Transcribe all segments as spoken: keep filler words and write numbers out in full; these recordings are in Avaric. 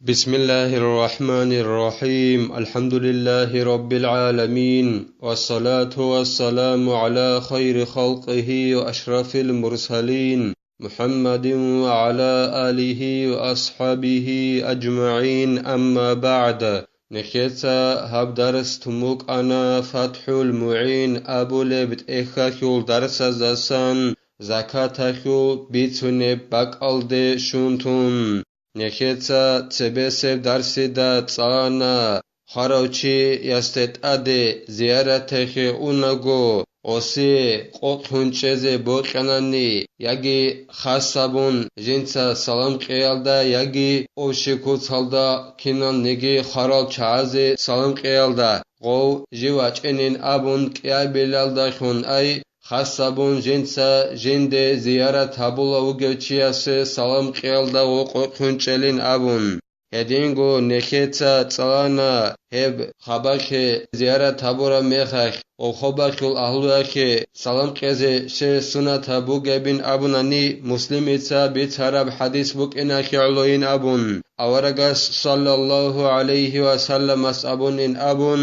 بسم الله الرحمن الرحيم. الحمد لله رب العالمين. والصلاة والسلام على خير خلقه وأشرف المرسلين محمد وعلى آله وأصحابه أجمعين. أما بعد. Нехеца гьаб дарс тун букӀана ФатхӀул МугӀин абулеб тӀехьалъул дарсаздасан закаталъул бицунеб бакӀалде щун тун. Нехеца цебесеб дарсида цӀалана, хварав чиясде тӀаде зияратахъе унаго, гъосие къокълъун чӀезе бокьанани, яги хас абун жинца салам кьеялда, яги общий куцалда киналниги хварал чагӀазе салам кьеялда, гъов жив вачӀинин абун кӀиабилалдалъун ай, хас абун жинца жинде зиярат гьабулав вугев чиясе салам кьеялда гъов къокълъун чӀелин абун. Гьединго нехеца цӀалана гьеб хабахъе зиярат гьабураб мехалъ, гъоб хобалъул агьлуялъе салам кьезе щай суннатаб бугебин абунани, Муслимица бицараб хӀадис букӀиналъе гӀолойин абун, аварагас саллаллагьу гӀалайгьи ва салламас абунин абун: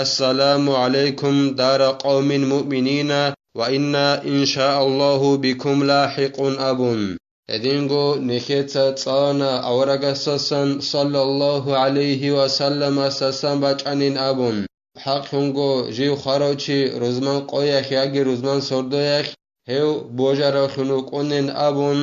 «Ассаламу гӀалайкум дара къавмин муъминина ва инна иншааллагьу бикум лагьикъун», – абун. Гьединго нехеца цӀалана аварагасасан саллаллагьу гӀалайгьи ва салламасасан бачӀанин абун. ХӀакълъунго жив хварав чи рузман къоялъ яги рузман сордоялъ гьев божаравлъун вукӀунин абун,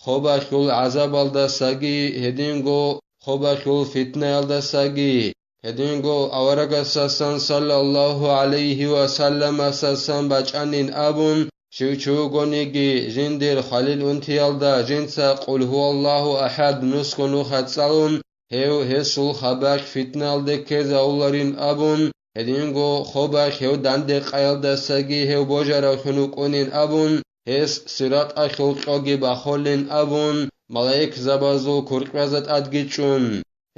хобалъул гӀазабалдасаги, гьединго хобалъул фитнаялдасаги, гьединго аварагасасан саллаллагьу гӀалайгьи ва салламасасан бачӀанин абун, щив чи вугониги жиндир хвалил унтиялда жинца Къул гьуваллагьу ахӀад нусго нуха цӀалун, гьев гьесул хабалъ фитналде ккезавуларин абун, гьединго хобалъ гьев дандекъаялдасаги гьев божаравлъун вукӀунин абун, гьес сираталъул кьоги бахолин абун, малаикзабазул куркьбазда тӀадги чӀун.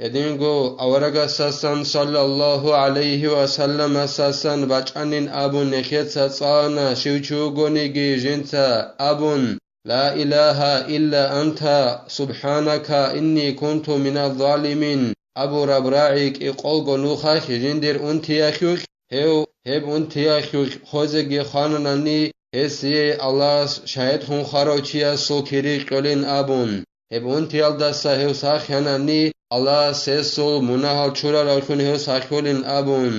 Гьединго аварагасасан саллаллагьу гӀалайгьи ва салламасасан бачӀанин абун нехеца цӀалана щив чи вугониги жинца абун: «Ла илагьа илла анта, субхӀанака, инни кунту миназ-залимин», – абураб рагӀи кӀикъолго нухалъ жиндир унтиялъулъ, гьев гьеб унтиялъулъ хвезеги хвананани, гьесие Аллагьас шагьидлъун хварав чиясул кири кьолин абун, гьеб унтиялдаса гьев сахъ янани, Аллагьас гьесул мунагьал чураравлъун гьев сахъулин абун.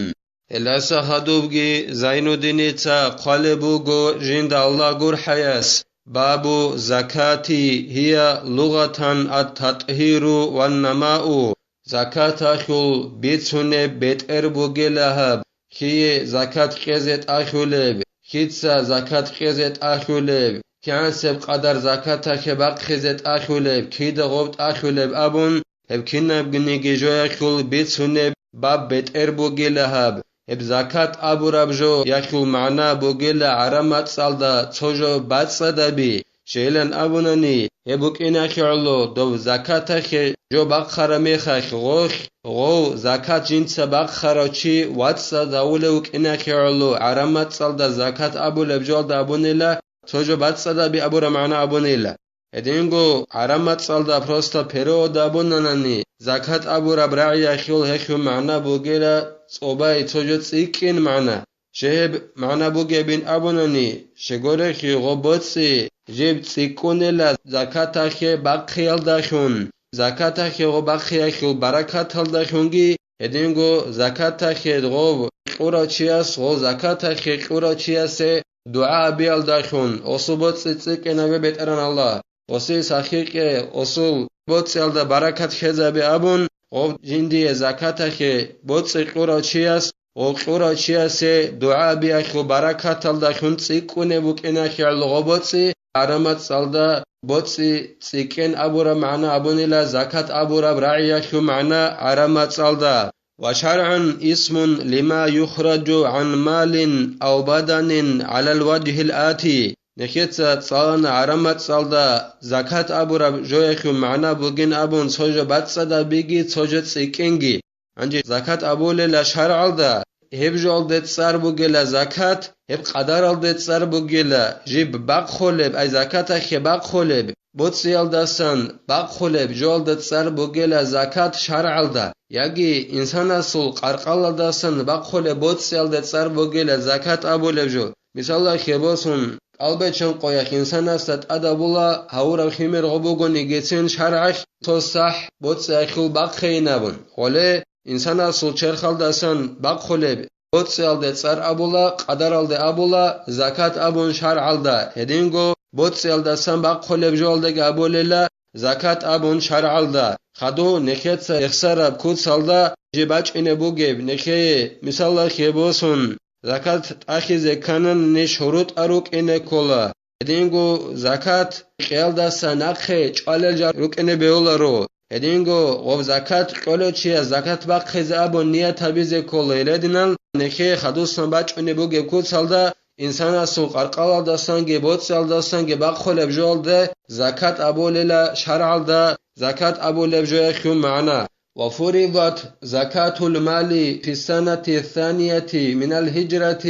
Гьелдаса хадубги Зайнуддиница хъвалеб буго жинда Аллагь гурхӀаяс: «Бабу закати гьия лугъатан ат-татгьиру ван-намау». Закаталъул бицунеб бетӀер бугила гьаб, кие закат кьезе тӀахьулеб, кица закат кьезе тӀахьулеб, кигӀансеб къадар закаталъе бахъизе тӀахьулеб, кида гъоб тӀахьулеб абун, гьеб кинабниги жоялъул бицунеб баб бетӀер бугила гьаб. Гьеб закат абураб жо ялъул магӀна бугила гӀараб мацӀалда цо жо бацӀцӀадаби, щайилан абунани, гьеб букӀиналъе гӀоло доб закаталъе жо бахъараб мехалъ гъолъ, гъов закат жинца бахъарав чи вацӀцӀад гьавулев вукӀиналъе гӀоло гӀараб мацӀалда закат абулеб жоялда абунила, цо жо бацӀцӀадаби абураб магӀна абунила. Гьединго гӀараб мацӀалда просто перевод абунанани, закат абураб рагӀиялъул гьелъул магӀна бугила цӀобай цо жо цӀикӀкӀин магӀна. Щай гьеб магӀна бугебин абунани, щай гурелъул гъоб боцӀи жиб цӀикӀкӀунила закаталъе бахъиялдалъун, закаталъе гъоб бахъиялъул баракаталдалъунги, гьединго закаталъе гъоб кьурав чияс гъов закаталъе кьурав чиясе дугӀа абиялдалъун, осул боцӀи цӀикӀкӀинабе, БетӀергьан Аллагь, осие сахлъи кье, осул боцӀиялда баракат лъезабе абун, гъоб жиндие закаталъе боцӀи кьурав чияс, гъов кьурав чиясе дугӀа абиялъул баракаталдалъун цӀикӀкӀунеб букӀиналъе гӀоло гъоб боцӀи, гӀараб мацӀалда боцӀи цӀикӀкӀин абураб магӀна абунила закат абураб рагӀиялъул магӀна гӀараб мацӀалда. Ва шаргӀан исмун лима юхраджу гӀан малин ав баданин гӀалал важгьил ати. Нехеца цӀалана гӀараб мацӀалда закат абураб жоялъул магӀна бугин абун цо жо бацӀцӀадабиги, цо жо цӀикӀкӀинги. Гьанже закат абулела шаргӀалда, гьеб жоялде цӀар бугела закат, гьеб къадаралде цӀар бугела, жиб бахъулеб, ай закаталъе бахъулеб, боцӀиялдасан бахъулеб жоялда цӀар бугела закат шаргӀалда, яги инсанасул къаркъалалдасан бахъулеб боцӀиялда цӀар бугела закат абулеб жо. Мисалалъе босун, кӀалбичан къоялъ инсанасда тӀадабула гьавураб химер гъо бугонигицин шаргӀалъ цо сахӀ боцӀиялъул бахъейин абун. Гъоле инсанасул черхалдасан бахъулеб боцӀиялде цӀар абула, къадаралде абула, закат абун шаргӀалда, гьединго боцӀиялдасан бахъулеб жоялдаги абулела, закат абун шаргӀалда. Хадув нехеца рехсараб куцалда жиб бачӀине бугеб нехее, мисалалъе босун, закат тӀахьизе кканани шурутӀ рукӀине ккола. Гьединго закат кьеялдаса нахъе чӀвалел жал рукӀине бегьуларо. Гьединго гъоб закат кьолев чияс закат бахъизе абун ният гьабизе ккола, гьелединал нехее хадусан бачӀунеб бугеб куцалда инсанасул къаркъалалдасанги боцӀиялдасанги бахъулеб жоялде закат абулела шаргӀалда, закат абулеб жояхъул магӀна. وفرضت زكاة المال في السنة الثانية من الهجرة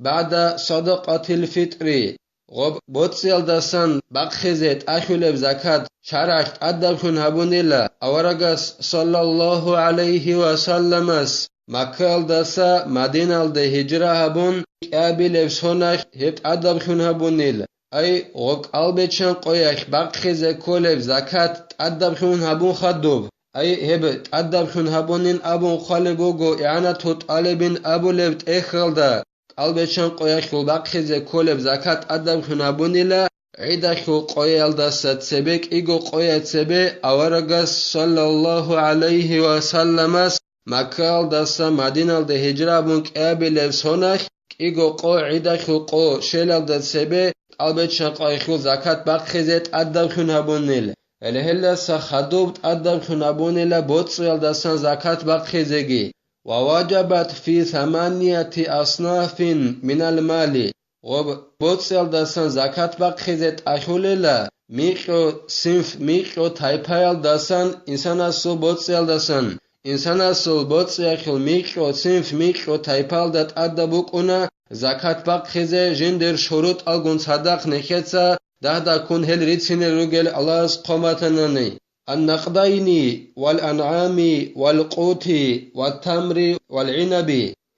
بعد صدقة الفطر. Гъоб боцӀиялдасан бахъизе тӀахьулеб закат шаргӀалъ тӀадабхъун гьабунила аварагас, саллаллагьу гӀалайгьи ва салламас, Маккаялдаса Мадиналде гьижра гьабун кӀиабилеб соналъ гьеб тӀадабхъун гьабунил. Ай, гъоб кӀалбичан къоялъ бахъизе кколеб закат тӀадабхъун гьабун хадуб. Ай, гьеб тӀадабхъун гьабунин абун хъвалеб буго ИгӀанату тӀалибин абулеб тӀехьалда, кӀалбичан къоялъул бахъизе кколеб закат тӀадабхъун гьабунила гӀидалъул къоялдаса цебе кӀиго къоя цебе аварагас, саллаллагьу гӀалайгьи ва салламас, Маккаялдаса Мадиналде гьижра абун кӀиабилеб соналъ кӀиго къо гӀидалъул къо щелалда цебе кӀалбичан къоялъул закат бахъизе тӀадабхъун гьабунил. Гьеле гьелдаса хадуб тӀадабхъун гьабунила боцӀиялдасан закат бахъизеги. ووجبت في ثمانية أصناف من المال. Гъоб боцӀиялдасан закат бахъизе тӀахьулела микьо синф, микьо тайпаялдасан, инсанасул боцӀиялдасан. Инсанасул боцӀиялъул микьо синф, микьо тайпаялда тӀадаб букӀуна закат бахъизе жиндир шурутӀалгун цадахъ нехеца дагьдаккун гьел рицине ругел Аллагьас хъван батанани. النقدين والأنعام والقوت والتمر والعنب.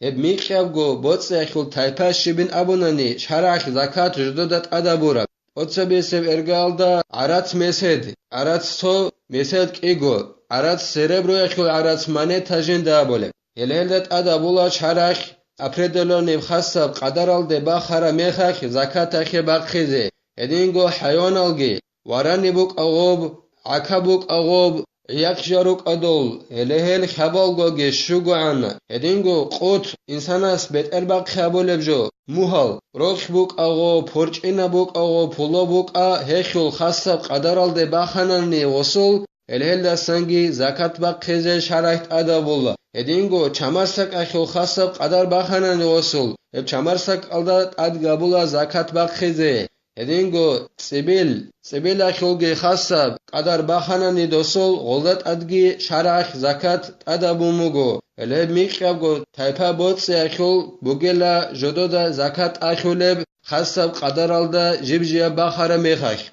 Гьеб микьабго боцӀиялъул тайпа щибин абунани, шаргӀалъ закат жидеда тӀадабураб. ТӀоцебесеб эргалда гӀарац месед, гӀарац цо, месед кӀиго, гӀарац сереброялъул гӀарац монета жинда абулеб. Гьелелда тӀадабула шаргӀалъ определённый хасаб къадаралде бахара мехалъ закаталъе бахъизе, гьединго хӀайваналги, варани букӀа гъоб, гӀака букӀа гъоб, гӀияхъ жа рукӀадул, гьеле гьел хабалгоги щугогӀан, гьединго къут, инсанас бетӀер бахъи абулеб жо, мугьал, рохь букӀа гъо, порчӀина букӀа гъо, пуло букӀа, гьелъул хасаб къадаралде баханани гъосул, гьелелдасанги закат бахъизе шаргӀалъ тӀадабула. Гьединго чамасакӀалъул хасаб къадар баханани гъосул, гьеб чамасакӀалда тӀад габула закат бахъизе. Гьединго цӀибил, цӀибилалъулги хасаб къадар баханани досул, гъолда тӀадги шаргӀалъ закат тӀадабун буго. Гьелеб микьабго тайпа боцӀиялъул бугела жодода закат тӀалъулеб хасаб къадаралда жиб-жибаб бахара мехалъ.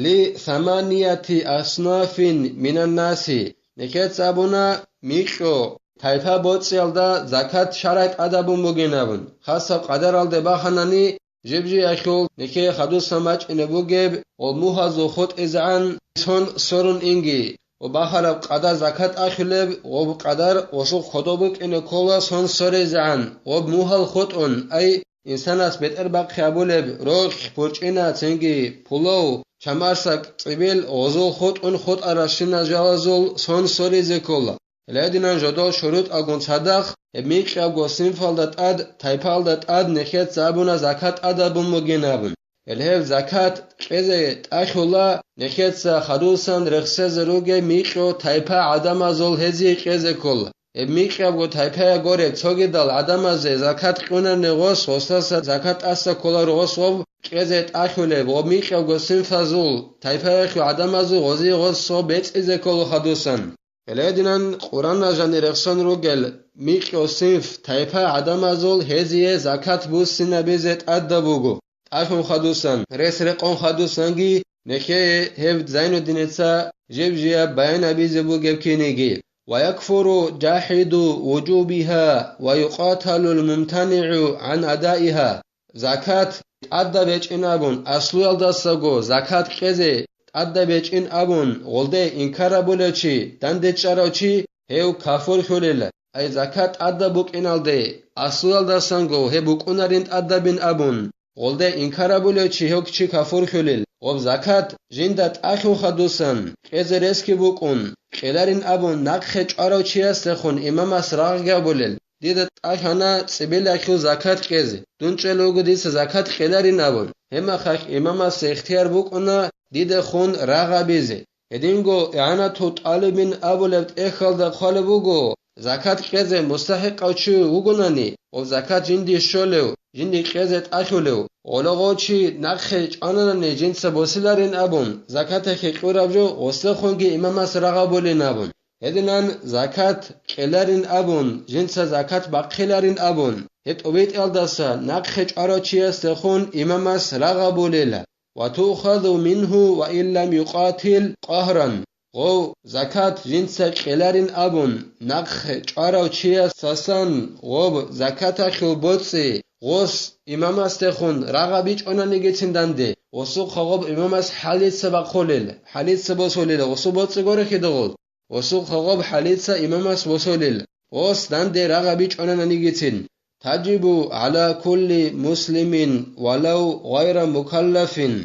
Ли саманияти аснафин минаннаси, нехец абуна микьо тайпа боцӀиялда закат шаргӀалъ тӀадабун бугин абун, хасаб къадаралде баханани, жиб-жибаялъул нехее хадусан бачӀине бугеб ва мугьазул хутӀизегӀан сон сорун инги, ва бахараб къадар закат ахилеб, гъоб къадар гъосул хадуб букӀине ккола сон соризегӀан, гъоб мугьал хутӀун, ай, инсанас бетӀер бахъи абулеб рохь, порчӀина, цинги пулав, чамасакӀ, цӀибил гъозул хутӀун хутӀаращина жалазул сон соризе ккола. Гьединан жодол шурутӀалгун цадахъ, гьеб микьабго синфалда тӀад, тайпалда тӀад нехец абуна закат тӀадабун бугин абун. Гьеб закат кьезе тӀахьула, нехеца хадусан рехсезе ругеб микьо тайпа гӀадамазул гьезие кьезе ккола. Гьеб микьабго тайпая гореб цогидал гӀадамазе закат кьунани гъос, гъосдаса закат тӀаса ккола гъос гъоб кьезе тӀахьулеб, гъоб микьабго синфазул тайпаялъул гӀадамазул гъозие гъос гъоб бецӀизе ккола хадусан. Гьелединан Къуръана жанир рехсон ругел микьо синф тайпа гӀадамазул гьезие закат буссинабизе тӀадаб буго. ТӀахьун хадусан, рес рекъон хадусанги Нехее гьев Зайнуддиница жив-жияб баян гьабизе бугеб киниги: «Ва якфуру жахӀиду вужубиха ва юкъаталул мумтаниу гӀан адаиха». Закат тӀадаб гьечӀин абун, аслуялдасаго закат кьезе тӀадаб гьечӀин абун, гъолде инкар гьабулев чи, данде чӀарав чи, гьев кафурлъулел. Ай закат тӀадаб букӀиналде, аслуялдасанго гьеб букӀунарин тӀадабин абун, гъолде инкар гьабулев чи, гьев чи кафурлъулел. Гъоб закат жинда тӀалъун хадусан кьезе ресги букӀун, кьеларин абун нахъе чӀварав чиясдехун имамас рагъги гьабулел: «Дида тӀалъана цӀибилахъул закат кьезе, дун чӀел вуго дица закат кьеларин», – абун. Гьебмахалъ имамасда ихтияр букӀуна дидехун рагъ гьабизе. Гьединго игӀанатул тӀалибин абулеб тӀехьалда хъвалеб буго: закат кьезе мустахӀикъав чи вугонани, гъоб закат жинде щолев, жинде кьезе тӀалъулев, гъолагъо чи нахъе чӀвананани жинца босиларин абун, закаталъе кьураб жо гъосдехунги имамас рагъ гьабулин абун. Гьединан закат кьеларин абун, жинца закат бахъиларин абун, гьеб тӀубитӀиялдаса нахъе чӀварав чиясдехун имамас рагъ гьабулела: «Ва туъхазу мингьу ва ин лам юкъатил къагьран». Гъов закат жинца кьеларин абун, нахъе чӀварав чиясдасан гъоб закаталъул боцӀи гъос имамасдехун рагъ гьабичӀонанигицин данде, гъосухъа гъоб имамас хӀалица бахъулел, хӀалица босулел, гъосул боцӀи горехъидал. Гъосухъа гъоб хӀалица имамас босулел, гъос данде рагъ гьабичӀонанигицин. Таджибу гӀала кулли муслимин валав гъайра мукаллафин.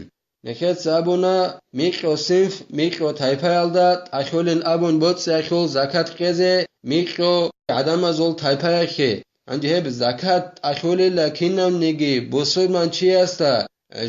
Нехеца абуна, микьо синф, микьо тайпаялда тӀахьулин абун боцӀиялъул закат кьезе микьо гӀадамазул тайпаялъе. Гьанже гьеб закат тӀахьулила кинавниги бусурманчиясда,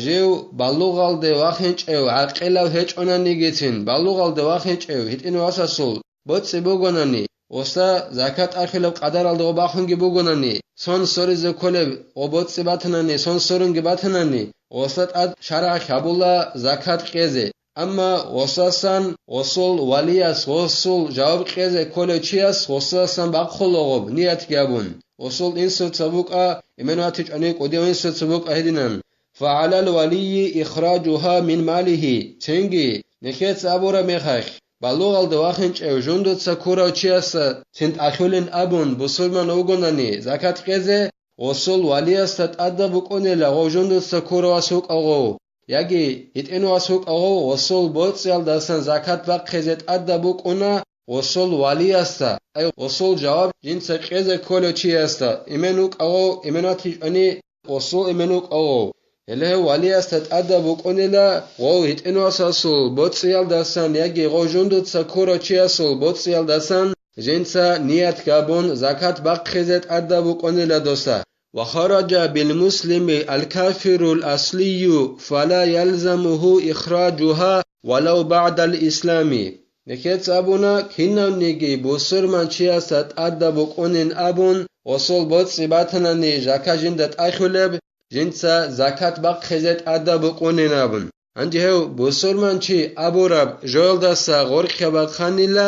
жив балугъалде вахинчӀев гӀакъилав гьечӀонанигицин, балугъалде вахинчӀев гьитӀинав васасул боцӀи бугонани, гъосда закат тӀахьулеб къадаралда гъо бахунги бугонани, сон соризе кколеб гъо боцӀи батанани, сон сорунги батанани, гъосда тӀад шаргӀалъ гьабула закат кьезе. Амма гъосасан гъосул валияс гъосул жаваб кьезе кколев чияс гъосасан бахъула гъоб ниятги гьабун. Гъосул инсуца букӀа, иман ватичӀони кӀудияв инсуца букӀа гьединан. «Фагьалал валийи ихражугьа мин малигьи», цинги, нехеца абураб мехалъ, балугъалда вахинчӀев жундуца ккурав чиясда цин тӀахьулин абун бусурман вугонани закат кьезе, гъосул валиясда тӀадаб букӀунила гъов жундуца ккуравас вукӀа гъов, яги гьитӀинавас вукӀа гъов, гъосул боцӀиялдасан закат бахъизе тӀадаб букӀуна гъосул валиясда, ай гъосул жаваб жинца кьезе кколев чиясда, имен вукӀа гъов, имен ватичӀони гъосул имен вукӀа гъов. Гьеле гьев валиясда тӀадаб букӀунила гъов гьитӀинавасасул боцӀиялдасан яги гъов жундуца ккурав чиясул боцӀиялдасан жинца ният гьабун закат бахъизе тӀадаб букӀунила досда. «Ва хараджа бил муслими ал кафирул аслию, фала ялзамуху ихражугьа валав баъдал ислами». Нехеца абуна, кинавниги бусурманчиясда тӀадаб букӀунин абун, гъосул боцӀи батанани жака жинда тӀахьулеб, жинца закат бахъизе тӀадаб букӀунин абун. Гьанже гьев бусурманчи абураб жоялдаса гъоркьа бахъанила,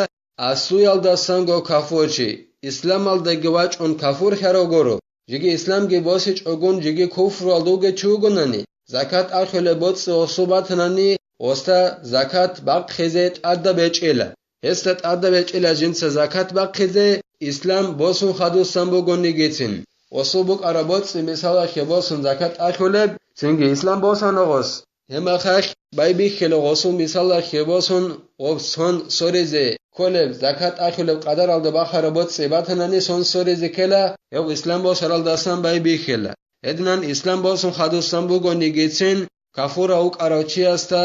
аслуялдасанго кафурчи, исламалдаги вачӀун кафурлъарав гуро, жеги исламги босичӀогун, жеги куфруялда вугев чи вугонани, закат ахӀулеб боцӀи гъосул батанани, гъосда закат бахъизе тӀадаб гьечӀила. Гьесда тӀадаб гьечӀила жинца закат бахъизе, ислам босун хадусан бугонигицин. Гъосул букӀараб боцӀи мисалалъе босун закат ахӀулеб, цинги ислам босана гъос. Гьебмехалъ байбихьила гъосул мисалалъе босун, гъоб сон соризе кколеб, закат ахӀулеб къадаралда бахараб боцӀи батанани сон соризе ккела, гьев ислам босаралдасан байбихьила. Гьединан ислам босун хадусан бугонигицин, кафурав вукӀарав чиясда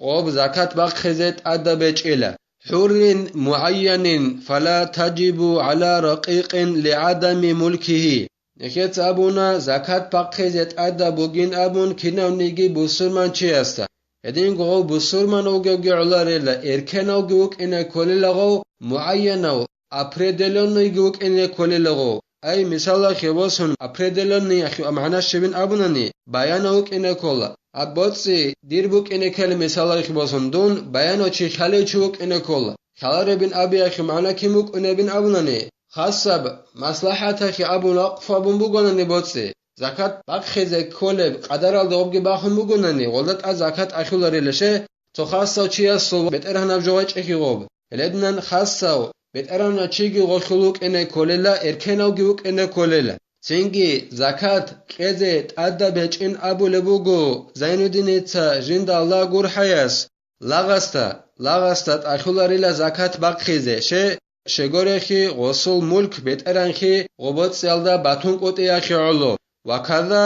гъоб закат бахъизе тӀадаб гьечӀила. «ХӀуррин мугӀайянин фала таджибу гӀала ракъикъин лигӀадами мулкигьи». Нехеца абуна, закат бахъизе тӀадаб бугин абун кинавниги бусурманчиясда. Гьединго гъов бусурман вугевги гӀоларела, эркенавги вукӀине кколела гъов, мугӀайянав, определённыйги вукӀине кколела гъов. Ай, мисалалъе босун, определённыялъе магӀна щибин абунани, баянав вукӀине ккола. Гьаб боцӀи дир букӀине ккела, мисалалъе босун, дун баянав чи, лъалев чи вукӀине ккола. Лъаларебин абиялъе магӀна кин вукӀунебин абунани, хасаб маслахӀаталъе абун вакъф абун бугонани боцӀи, закат бахъизе кколеб къадаралда гъобги бахун бугонани, гъолда тӀад закат ахӀуларила ше, цо хасав чиясул бетӀергьанаб жо вачӀехьи гъоб. Гьелединан хасав бетӀергьанав чиги гъолъул вукӀине кколела, эркенавги вукӀине кколела. Цинги закат кьезе тӀадаб гьечӀин абулеб буго Зайнуддиница жинда Аллагь гурхӀаяс, лагъасда, лагъасда тӀалъуларила закат бахъизе, ще, щегорехи гъосул мулк бетӀеранхи гъобоцӀиялда батун кӀутӀиялъе гӀоло. Ва када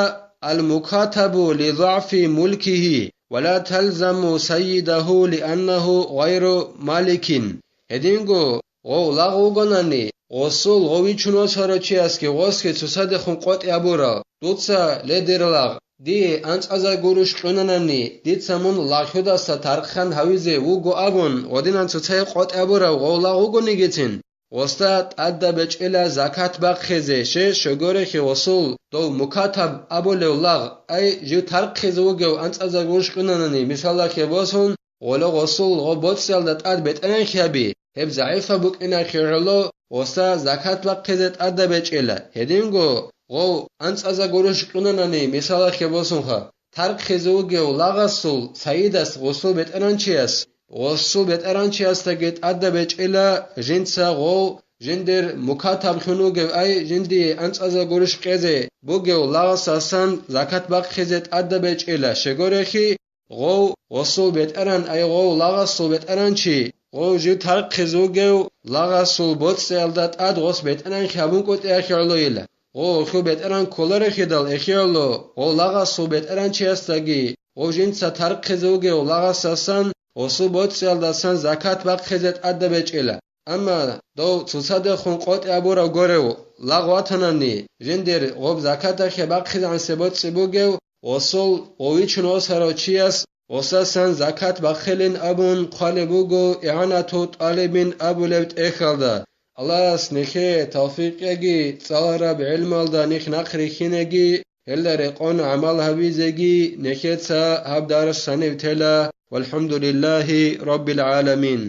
ал-мукатабу ли загӀфи мулкихи ва ла талзаму сайидаху лианнаху гъайру маликин. Гьединго гъов лагъ вугонани, гъосул гъов вичун восарав чиясги гъосги цоцадехун къотӀи абурав, дуца, ле дир лагъ, дие анцӀазар гурущ кьунанани, дица мун лагълъудаса тархъан гьавизе вуго абун, гъодинан цоцае къотӀи абурав гъов лагъ вугонигицин, гъосда тӀадаб гьечӀила закат бахъизе, ще, щегорехи гъосул дов мукатаб абулев лагъ, ай жив тархъизе вугев анцӀазар гурущ кьунанани, мисалалъе босун, гъоло гъосул гъоб боцӀиялда тӀад бетӀеренхъяби, гьеб загӀипаб букӀинахъе гӀоло гъоса закат бахъизе тӀадаб гьечӀила. Гьединго гъов анцӀаза гурущ кьунанани, мисалалъе босунха, тархъизе вугев лагъасул саидас гъосул бетӀеранчияс, гъосул бетӀеранчиясдаги тӀадаб гьечӀила жинца гъов жиндир мукатаблъун вугев, ай жиндие анцӀаза гурущ кьезе бугев лагъасасан закат бахъизе тӀадаб гьечӀила, щегорехи гъов, гъосул бетӀеран, ай гъов, лагъасул бетӀеранчи, гъов жив тархъизе вугев лагъасул боцӀиялда тӀад гъос бетӀеранхъи гьабун кӀутӀиялъе гӀолойила. Гъов, гъолъул бетӀеран кколарехидал эхиялъо, гъов лагъасул бетӀеранчиясдаги, гъов жинца тархъизе вугев лагъасасан, гъосул боцӀиялдасан закат бахъизе тӀадаб гьечӀила. Амма дов цоцадехун къотӀи абурав горев лагъ ватанани, жиндир гъоб закатахъе бахъизегӀан се боцӀи бугев, гъосул гъов вичун восарав чияс гъосасан закат бахъилин абун хъвалеб буго ИгӀанату тӀалибин абулеб тӀехьалда. Аллагьас нехее тавфикъ яги, цӀалараб гӀелмалда нехь нахъ рихьинеги, гьелда рекъон гӀамал гьабизеги нехеца гьаб дарс гьанив тела. ВалхӀамдулиллагьи раббил гӀаламин.